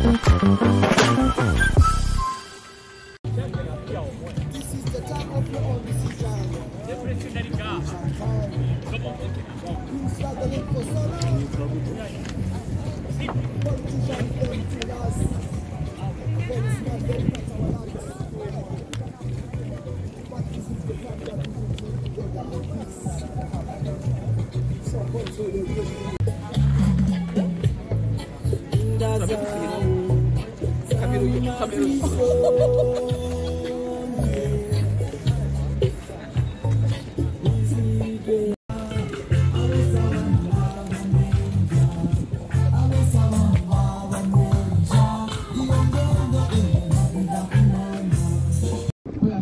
This is the time of your own decision. Been struggling for so long. Politicians don't kill us. Policemen don't touch our lives. But this is the time that we need to together in peace. So control the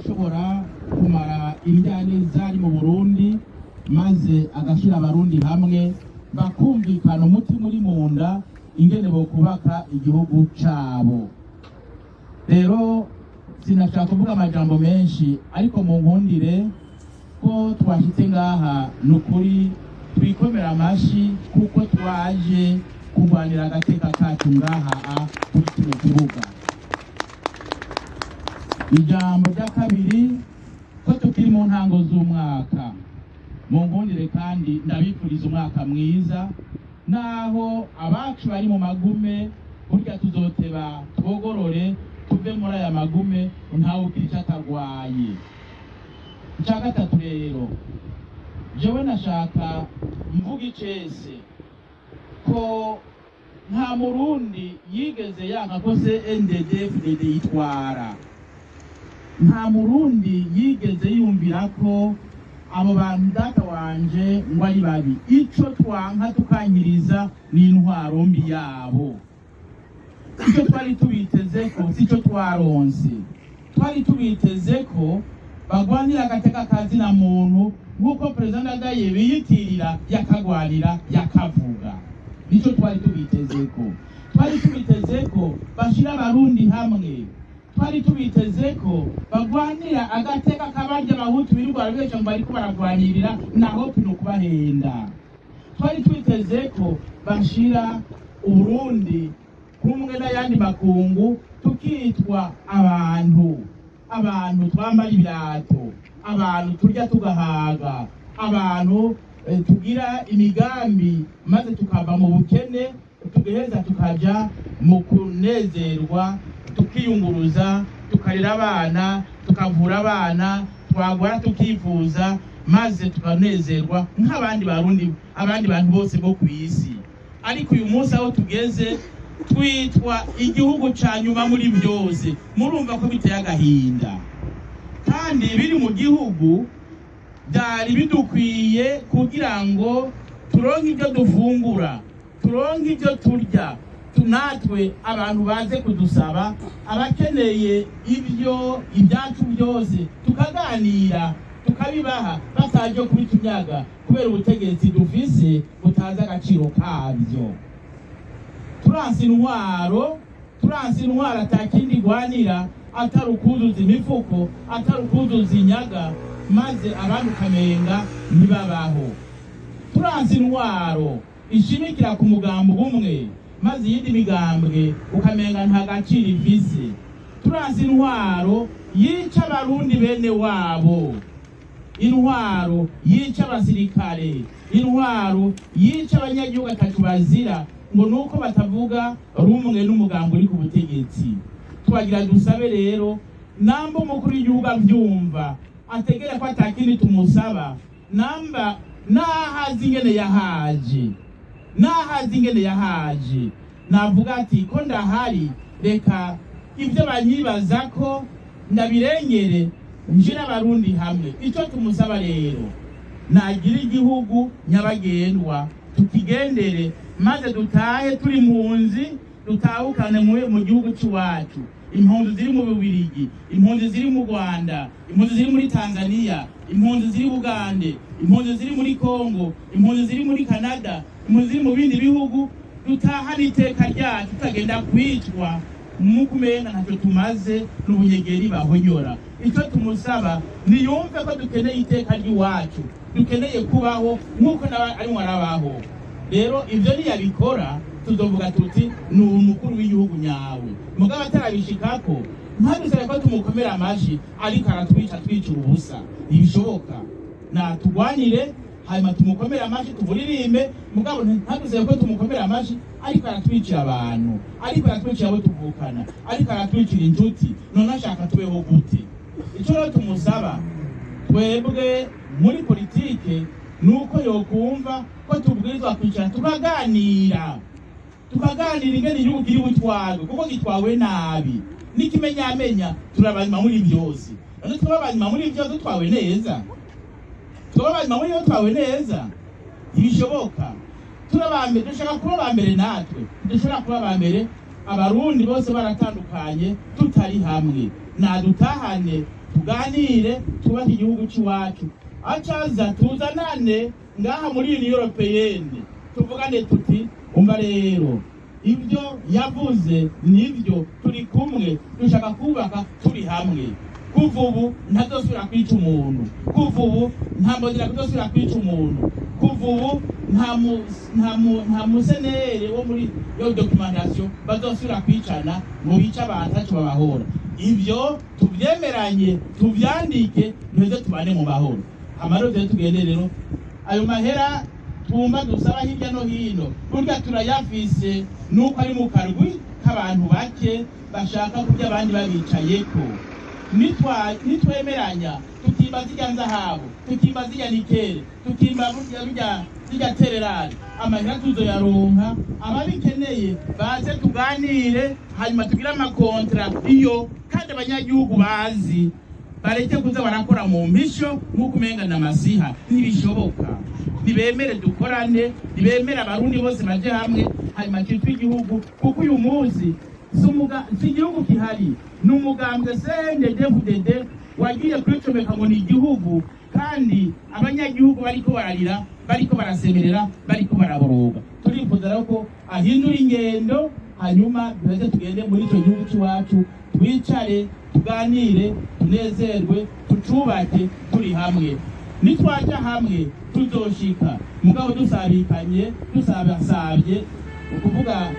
Ko kumara indyane zari mu Burundi, maze agashira Abarundi hamwe bakumvikana umutima uri munda ingene bokubaka igihugu cabo. Rero sinashaka kuvuga amajambo menshi, ariko mu nkundire ko twashitse ngaha nukuri twikomera amashi kuko twaje kurwanira agateka kacu ngaha kuri kino kibuga. Ijambo rya kabiri, ko tukiri mu ntango z'umwaka, mu nkundire kandi ndabifuriza umwaka mwiza, naho abacu bari mu magume, burya tuzoteba twogorore tuve muri aya magume, ntawe ugira icyo atarwaye. Icya gatatu rero, jewe nashaka mvuga icese ko nta Murundi yigeze yanka ko CNDD-FDD yitwara. Nta Murundi yigeze yumvira ko abo bantu data wanje ngo ari babi. Ico twanka tukankiriza ni intwaro mbi yabo. Ico twari tubiteze ko sico twaronse. Twari tubiteze ko bagwanira agateka kazina muntu nk'uko Perezida Ndadaye biyitirira yakagwanira yakavuga. Nico twari tubiteze ko. Twari tubiteze ko bashira Abarundi hamwe. Twari tubiteze ko bagwanira agateka kabarya Abahutu birirwa barabesha ngo bariko baragwanirira, naho pino kubahenda. Twari twiteze ko bashira Uburundi kumwe n'ayandi makungu, tukitwa abantu, abantu twambara ibirato, abantu turya tugahaga, abantu tugira imigambi maze tukava mu bukene tugaheza tukaja mu kunezerwa, tukiyunguruza, tukarera abana, tukavura abana, twagwara tukivuza, maze tukanezerwa nk'abandi Barundi, abandi bantu bose bo kw'isi. Ariko uyu munsi aho tugeze twitwa igihugu ca nyuma muri byose. Murumva ko biteye agahinda, kandi biri mu gihugu byari bidukwiye kugira ngo turonke ibyo dufungura, turonke ibyo turya, natwe abantu baze kudusaba, abakeneye ibyo ibyacu byose tukaganira tukabibaha bataje kubitunyaga kubera ubutegetsi dufise butazi agaciro kabyo. Turanse intwaro, turanse intwaro atakindi gwanira atari ukuzuza imifuko, atari ukuzuza inyaga, maze abantu ukamenga ntibabaho. Turanse intwaro ishimikira ku mugambi umwe, maze iyindi migambwe ukamenga nta gaciro ifise. Turanse intwaro yica Abarundi bene wabo, intwaro yica abasirikare, intwaro yica abanyagihugu atatu bazira ngo nuko batavuga rumwe n'umugambi uri ku butegetsi. Twagira dusabe rero namba umukuru w'igihugu avyumva ategere ko atakindi tumusaba, namba nahazi ingene yahaje, nahazi ingene yahaje, navuga ati ko ndahari, reka ibyo banyibaza ko ndabirengere nje n'Abarundi hamwe. Ico tumusaba rero, nagira igihugu nyabagendwa tukigendere, maze dutahe turi impunzi, dutahukane mu gihugu cy'iwacu. Impunzi ziri mu Bubiligi, impunzi ziri mu Rwanda, impunzi ziri muri Tanzania, impunzi ziri Bugande, impunzi ziri muri Kongo, impunzi ziri muri Canada, impunzi ziri mu bindi bihugu, dutahane iteka ryacu tutagenda kwicwa mukumena ntacyo tumaze n'ubunyegeri bahonyora. Icyo tumusaba niyumve ko dukeneye iteka ry'iwacu, dukeneye kubaho nk'uko nawe arimo arabaho. Rero ibyo niyabikora Tuzovuga tuti ni umukuru w'igihugu nyawe. Mugabo atarabishikako, ntadusabe ko tumukomera amashi ariko aratwica, twicura ubusa. Ntibishoboka. Natugwanire, hanyuma tumukomere amashi, tuvuririmbe. Mugabo ntadusabe ko tumukomera amashi ariko aratwicira abantu, ariko aratwicira abo tuvukana, ariko aratwicira inshuti. None ashaka tubeho gute? Ico rero tumusaba twebwe muri politike nuko yokumva ko tubwirizwa kwicara tukaganira, tukaganira ingene igihugu kiri butwarwe, kuko gitwawe nabi. N'ikimenyamenya turabanyuma muri vyose. None twaba muri vyose dutwawe neza? Twaba muri vyose dutwawe neza? Ntibishoboka. Turabambere, dushaka kuba ba mbere natwe. Dushobora kuba ba mbere Abarundi bose baratandukanye, tutari hamwe. Nadutahane, tuganire, twubake igihugu c'iwacu. Acaza tuzanane ngaha muri Union Européenne, tuvugane tuti: "Umva rero, ibyo yavuze nibyo, turi kumwe, dushaka kubaka turi hamwe." Kuva ubu ntazosubira kwica umuntu. Kuva ubu nta mbonera kuzosubira kwica umuntu. Kuva ubu nta musenere wo muri yo documentation bazosubira kwicana ngo bice abantu ataco babahora. Ivyo tuvyemeranye, tuvyandike, duheze tubane mu mahoro. Amahoro tugende, tugende rero. Ayo mahera twumva dusaba hirya no hino, burya turayafise, nuko ari mu karwi k'abantu bake bashaka kurya abandi babicayeko. Nitwemeranya tukimba zirya nzahabu, tukimba zirya nickel, tukimba burya burya zirya terres rares, amahera tuzoyaronka. Ababikeneye baze tuganire, hanyuma tugire ama contrats iyo. Kandi abanyagihugu bazi bareke kuza barakora mu mpisho nk'uko umenga na masiha. Ntibishoboka. Nibemere dukorane, nibemere Abarundi bose baje hamwe, hanyuma kitwa igihugu. Kuko uyu munsi si igihugu gihari, ni umugambwe CNDD-FDD wagiye kwicomeka ngo ni igihugu, kandi abanyagihugu bariko bararira, bariko barasemerera, bariko baraboroga. Turifuza rero ko ahindura ingendo, hanyuma duheze tugende muri ico gihugu c'iwacu, twicare, tuganire, tunezerwe, tucubake turi hamwe. Nitwaja hamwe tuzoshika. Mugabo dusabikanye, dusabasabye, ukuvuga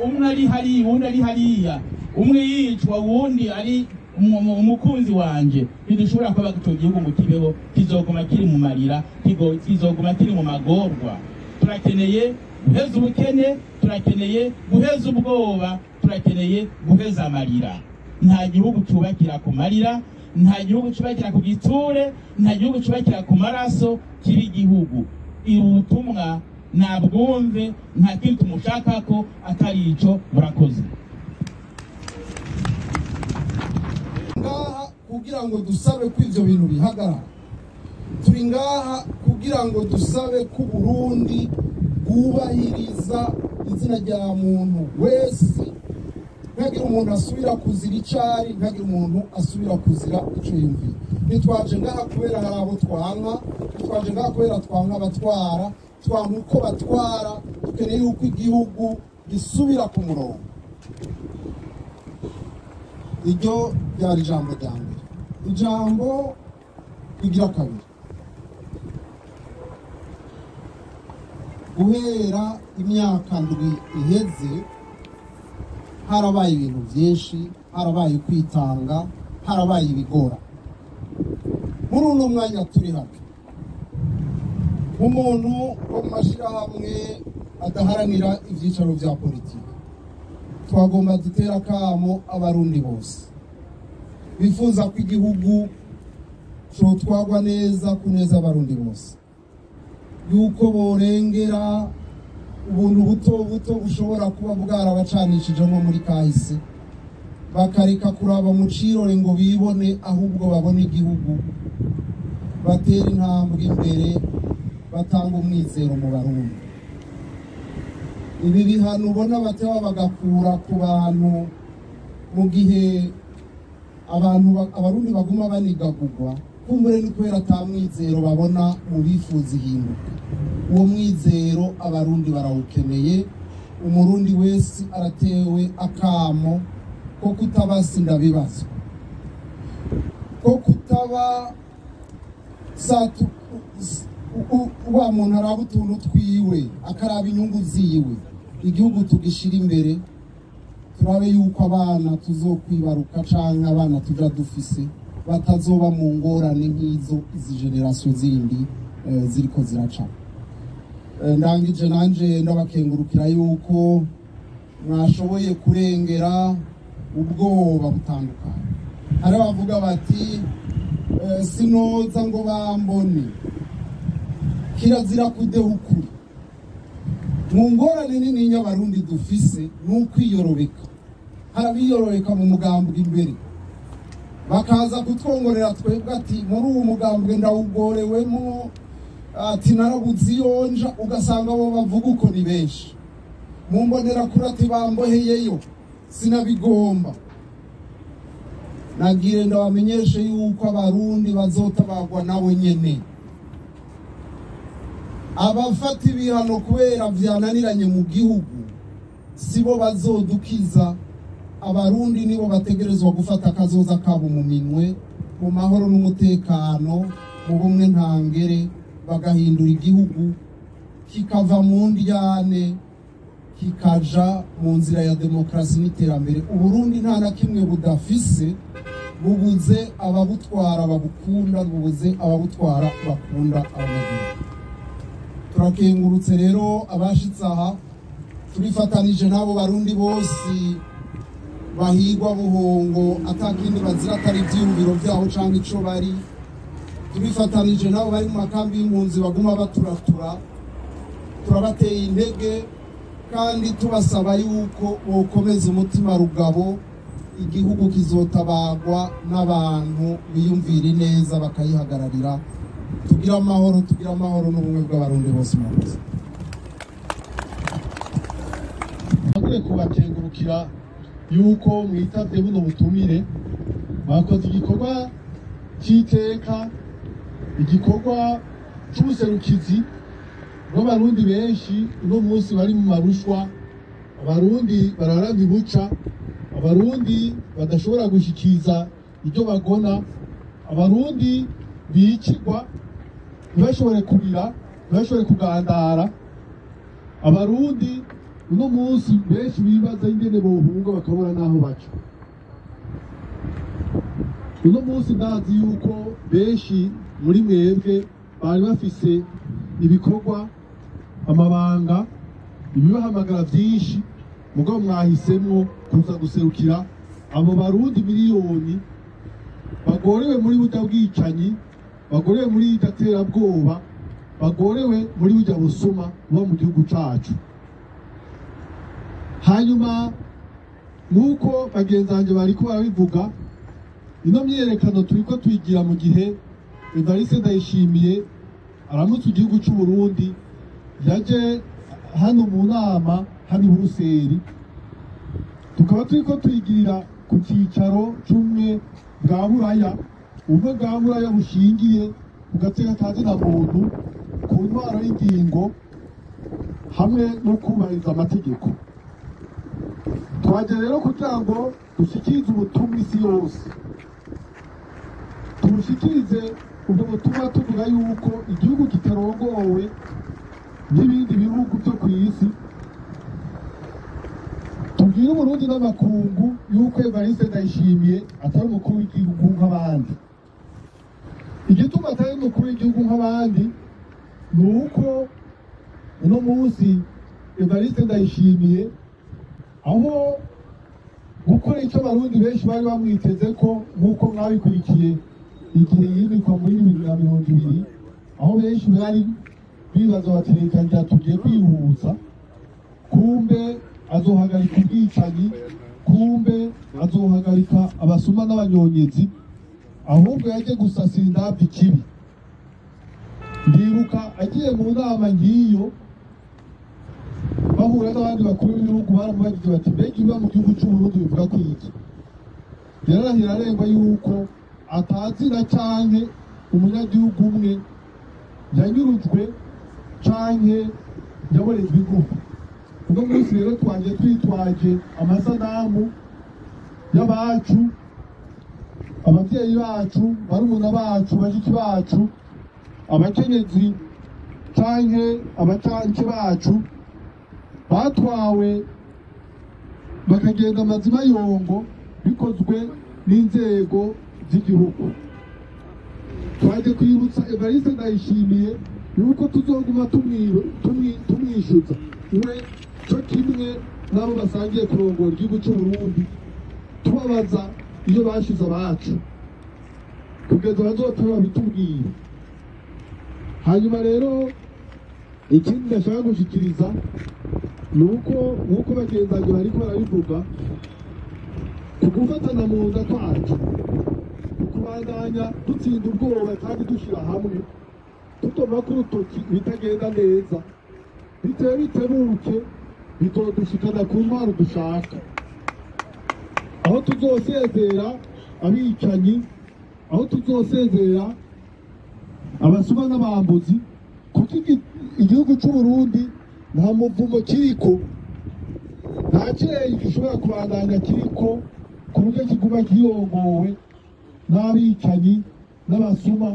umwe ari hariya, uwundi ari hariya, umwe yicwa, uwundi ari umukunzi wanje, ntidushobora kuba ico gihugu ngo kibeho. Kizoguma kiri mu marira, kizoguma kiri mu magorwa. Turakeneye guheza ubukene, turakeneye guheza ubwoba, turakeneye guheza amarira. Nta gihugu cyubakira ku marira, nta gihugu cyubakira ku giture, nta gihugu cyubakira ku maraso kiba igihugu. Ubutumwa nabwumve, nta kindi tumushakako atari ico. Murakoze. Ngaha kugira ngo dusabe ko ivyo bintu bihagarara. Turi ngaha kugira ngo dusabe ko Burundi bwubahiriza izina rya muntu wese, ntihagire umuntu asubira kuzira icari, ntihagire umuntu asubira kuzira ico yumviye. Ntitwaje ngaha kubera hari abo twanka, ntitwaje ngaha kubera twanka abatwara, twanka uko batwara. Dukeneye yuko igihugu gisubira ku murongo. Iryo ryari ijambo rya mbere. Ijambo rigira kabiri: guhera imyaka 7 iheze harabaye ibintu byinshi, harabaye kwitanga, harabaye ibigora. Muri uno mwanya turi hano nk'umuntu wo mu mashyirahamwe adaharanira ibyicaro bya politiki, twagomba dutera akamo Abarundi bose bifuza ko igihugu cotwagwa neza ku neza Abarundi bose, yuko borengera ubuntu buto buto bushobora kuba bwarabacanishijemo muri kahise, bakareka kuraba mu cirore ngo bibone, ahubwo babone igihugu, batera intambwe imbere, batanga umwizero mu Barundi. Ibi bihano ubona bateba bagakura ku bantu mu gihe abantu Abarundi baguma banigagurwa, kumbure ni kubera ata mwizero babona mu bifuza ihinduka. Uwo mwizero Abarundi barawukeneye. Umurundi wese aratewe akamo ko kutabasinda bibazwa, ko kutaba satu wa muntu araba utuntu twiwe, akaraba inyungu ziwe. Igihugu tugishira imbere, turabe yuko abana tuzokwibaruka canke abana tuja dufise batazoba mu ngorane nk'izo izi generation zindi ziriko ziraca. Ndangije nanje ndabakengurukira yuko mwashoboye kurengera ubwoba butandukanye. Hari abavuga bati sinoza ngo bambone, kirazira kudeha ukuri. Mu ngorane nini y'Abarundi dufise ni ukwiyorobeka. Hari abiyorobeka mu mugambwe imbere bakaza kutwongorera twebwe ati muri uwo mugambwe ndawugorewemo, ati narabuze iyonja, ugasanga abo bavuga uko ni benshi. Mu mbonerakure ati bamboheyeyo sinabigomba. Nagire ndabamenyeshe yuko Abarundi bazotabagwa nabo nyene. Abafata ibihano kubera vyananiranye mu gihugu sibo bazodukiza. Abarundi nibo bategerezwa gufata akazoza kabo mu minwe, mu mahoro n'umutekano, mu bumwe ntangere, bagahindura igihugu kikava mu ndyane kikaja mu nzira ya demokrasi n'iterambere. Uburundi nta na kimwe budafise, bubuze ababutwara babukunda, bubuze ababutwara bakunda abanyagihugu. Turakengurutse rero abashitse aha, turifatanije n'abo Barundi bose bahigwa buhongo atakindi bazira atari ivyiyumviro vyabo canke ico bari. Turifatanije n'abo bari mu makambi y'impunzi baguma baturatura, turabateye intege kandi tubasaba yuko bokomeza umutima rugabo. Igihugu kizotabagwa n'abantu biyumvira neza bakayihagararira. Tugira amahoro, tugira amahoro n'ubumwe bw'Abarundi bose. Murakoze. Akwiye kubakengurukira yuko mwitavye buno butumire, bakoze igikorwa c'iteka, igikorwa c'ubuserukizi bw'Abarundi benshi uno munsi bari mu marushwa. Abarundi bararamye buca, Abarundi badashobora gushikiza ibyo bagona, Abarundi bicirwa ntibashobore kurira, ntibashobore kugandara. Abarundi uno munsi benshi bibaza ingene bohunga bakabura n'aho baca. Uno munsi ndazi yuko benshi muri mwebwe bari bafise ibikorwa, amabanga, ibibahamagara vyinshi, mugabo mwahisemwo kuza guserukira abo Barundi miliyoni bagorewe muri burya bwicanyi, bagorewe muri irya terabwoba, bagorewe muri burya busuma buba mu gihugu cacu. Hanyuma nk'uko bagenzi banje bariko barabivuga, ino myiyerekano turiko tuyigira mu gihe Evariste Ndayishimiye aramutse igihugu c'u Burundi, yaje hano mu nama hano i Buruseli, tukaba turiko tuyigirira ku cicaro c'ubumwe bwa Buraya, ubumwe bwa Buraya bushingiye ku gateka ka zina muntu, ku ntwaro y'ingingo hamwe no kubahiriza amategeko. Twaje rero kugira ngo dushikirize ubutumwa isi yose, tubushikirize ubwo butumwa tuvuga yuko igihugu kitarongowe n'ibindi bihugu byo ku isi. Tubwire Uburundi n'amakungu yuko Evariste Ndayishimiye atari umukuru w'igihugu nk'abandi. Igituma atari umukuru w'igihugu nk'abandi ni uko uno munsi Evariste Ndayishimiye aho gukora icyo Abarundi benshi bari bamwiteze ko, nk'uko mwabikurikiye igihe yimikwa muri 2020, aho benshi bari bibaza bati reka ngira tugiye kwihuza, kumbe azohagarika ubwicanyi, kumbe azohagarika abasuma n'abanyonyezi, ahubwo yaje gusasira indavyo ikibi. Ndibuka agiye mu nama ngiyo bahura n'abandi bakuru b'ibihugu, baramubajije bati mbega ibiba mu gihugu c'Uburundi bivuga ko iki? Yararahira arengwa yuko atazira canke umunyagihugu umwe yanyurujwe canke yaborejwe igufa. Uno munsi rero twaje twitwaje amasanamu y'abacu, abavyeyi bacu, barumuna bacu, bashiki bacu, abakenyezi canke abacanke bacu Batwawe bakagenda amazima yongo bikozwe n'inzego z'igihugu. Twaje kwibutsa Evariste Ndayishimiye yuko tuzoguma tumwishyuza we cyo kimwe n'abo basangiye kurongora igihugu cy'u Burundi, tubabaza iyo bashize abacu kugeza bazotora bitubwira. Hanyuma rero ikindi ndashaka gushikiriza ni uko nk'uko bagenzi banjye bariko barabivuga, kugufatana mu nda kwacu, kubandanya dutsinda ubwoba kandi dushyira hamwe, tutoma ku rutoki ibitagenda neza, bitewe bitebuke bizodushikana ku ntwaro dushaka, aho tuzosezera abicanyi, aho tuzosezera abasuma n'abambuzi, kuko igihugu cy'u Burundi nta muvumo kiriko, nta kireyi gishobora kubandanya kiriko ku buryo kiguma kirongowe n'abicanyi n'abasuma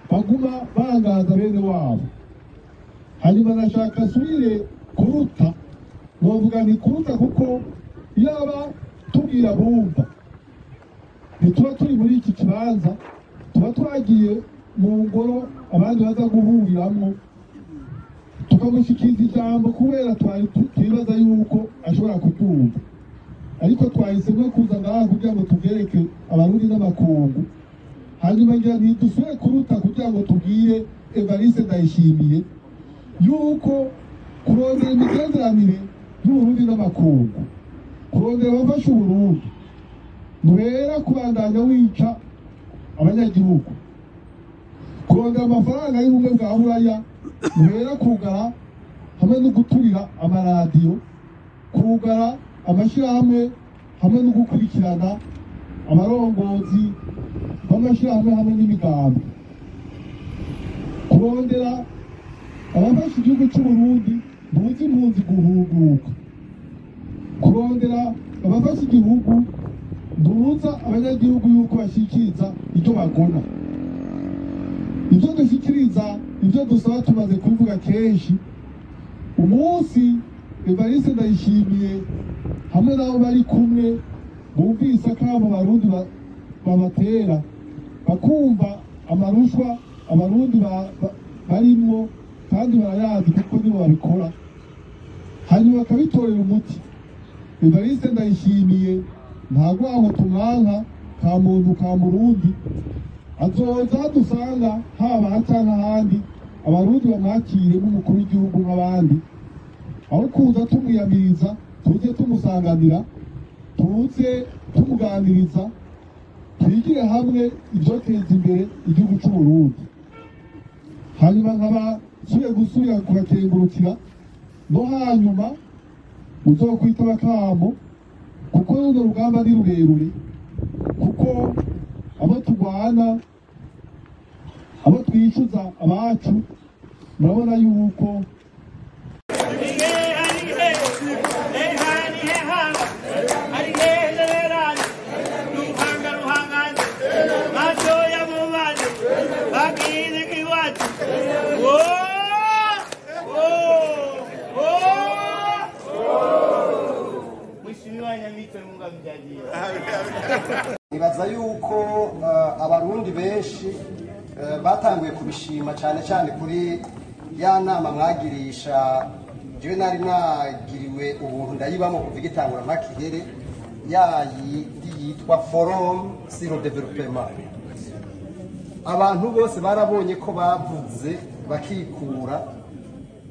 baguma bangaza bene wabo. Hanyuma nashaka asubire kuruta, novuga nti kuruta kuko yaba tubwira bumva ntituba turi muri iki kibanza, tuba twagiye mu ngoro abandi baza guhuriramwo, tukamushyikiriza ijambo kubera twari twibaza yuko ashobora kuryumva, ariko twahisemo kuza ngaha kugira ngo tubereke Abarundi n'amakungu. Hanyuma ngira nti dusubire kuruta kugira ngo tubwire Evariste Ndayishimiye yuko kurondera imigenderanire y'Uburundi n'amakungu, kurondera abafasha Uburundi, ntubera kubandanya wica abanyagihugu, kurondera amafaranga y'ubumwe bwa Buraya, ntubera kugara hamwe no guturira amaradiyo, kugara amashyirahamwe hamwe no gukurikirana abarongozi b'amashyirahamwe hamwe n'imigambi, kurondera abafasha igihugu cy'u Burundi ntuzi impunzi guhuguka, kurondera abafasha igihugu ntuza abanyagihugu yuko bashikiriza ibyo bagona. Ibyo dushyikiriza, ibyo dusaba tumaze kubivuga kenshi. Umunsi Evariste Ndayishimiye hamwe n'abo bari kumwe bumvise akamo Abarundi babatera, bakumva amarushwa Abarundi barimwo kandi barayazi kuko nibo babikora, hanyuma bakabitorera umuti. Evariste Ndayishimiye nta rwango tumwanka ka muntu ka Murundi, azoza dusanga haba canke ahandi, Abarundi bamwakire nk'umukuru w'igihugu nk'abandi, aho kuza tumwiyamiriza tuze tumusanganira, tuze tumuganiriza, twigire hamwe ivyoteza imbere igihugu c'u Burundi. Hanyuma nkaba nsubiye gusubira kubakengurukira, no hanyuma uzokwitaba akamo, kuko runo rugamba ni rurerure, kuko abo turwana, abo twishyuza abacu, murabona yuko Nibaza yuko Abarundi benshi batanguye kubishima cyane cyane kuri ya nama mwagirisha. Jewe nari nagiriwe ubuntu ndayibamo kuva igitangura makihere yayindi yitwa Forum sur le Développement. Abantu bose barabonye ko bavuze bakikura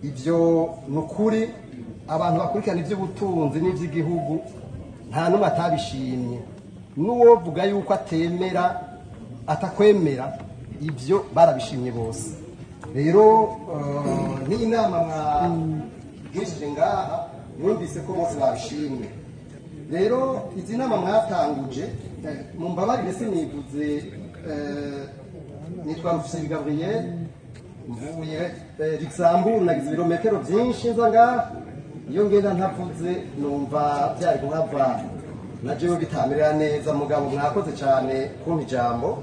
ivyo nukuri, abantu bakurikirana ivy'ubutunzi n'ivy'igihugu nta numwe atabishimye. N'uwovuga yuko atemera atakwemera ibyo barabishimye bose. Rero n'inama mwagishije ngaha mwumvise ko bose babishimye. Rero izi nama mwatanguje, mumbabarire sinivuze, nitwa Rufyiri Gabriel, mvuye Luxembourg, nagize ibirometero byinshi nza ngaha. Iyo ngenda ntavuze numva byari kuhava na jewe bitamerera neza, mugabo mwakoze cyane kumpa ijambo.